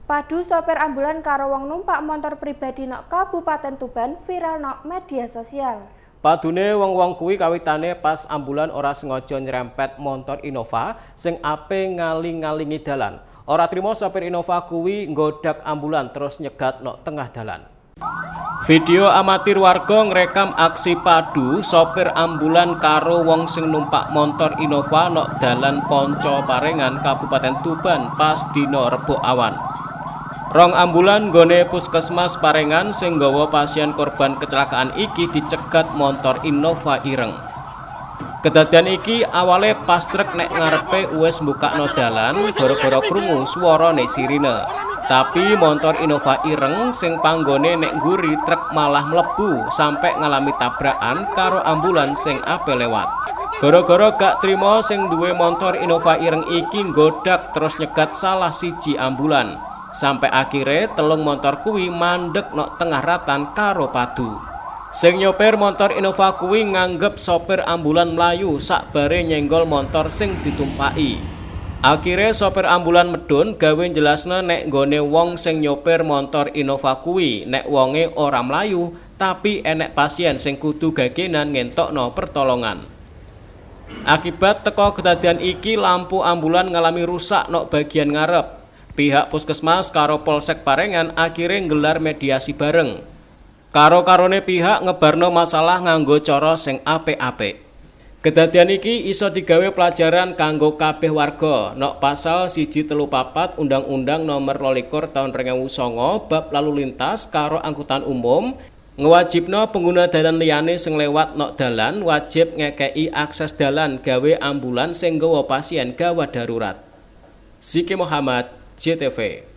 Padu sopir ambulan karo wong numpak montor pribadi nok Kabupaten Tuban viral nok media sosial. Padune wong-wong kuwi kawitane pas ambulan ora sengaja nyerempet montor Innova sing ape ngaling-ngalingi dalan. Ora trimo, sopir Innova kuwi nggodak ambulan terus nyegat nok tengah dalan. Video amatir warga ngrekam aksi padu sopir ambulan karo wong sing numpak montor Innova nok dalan Ponco Parengan, Kabupaten Tuban, pas dina Rebo awan. Rong ambulan nggone Puskesmas Parengan sing nggawa pasien korban kecelakaan iki dicegat montor Innova ireng. Kedadian iki awale pas truk nek ngarepe wis mbukakno dalan gara-gara krungu swarane sirine. Tapi montor Innova ireng sing panggone nek mburi truk malah mlebu sampe ngalami tabrakan karo ambulan sing ape lewat. Gara-gara gak trimo, sing duwe montor Innova ireng iki nggodak terus nyegat salah siji ambulan. Sampai akhirnya telung motor kuwi mandek nok tengah ratan karo padu. Sing nyopir motor Innova kuwi nganggep sopir ambulan mlayu sakbare nyenggol motor sing ditumpaki. Akhirnya sopir ambulan medun gawe jelasno nek nggone wong sing nyopir motor Innova kuwi nek wonge ora mlayu, tapi enek pasien sing kudu gagenan ngentokno pertolongan. Akibat teko kedadian iki, lampu ambulan ngalami rusak nok bagian ngarep. Pihak puskesmas karo Polsek Parengan akhirnya nggelar mediasi bareng. Karo-karone pihak ngebarno masalah nganggo cara sing apik-apik. Kedadian iki iso digawe pelajaran kanggo kabeh warga nok pasal 134 Undang-Undang Nomor 22 tahun 2009 bab lalu lintas karo angkutan umum ngewajibno pengguna dalan liyane sing lewat nok dalan wajib ngekei akses dalan gawe ambulan sing nggawa pasien gawat darurat. Ziki Muhammad, JTV.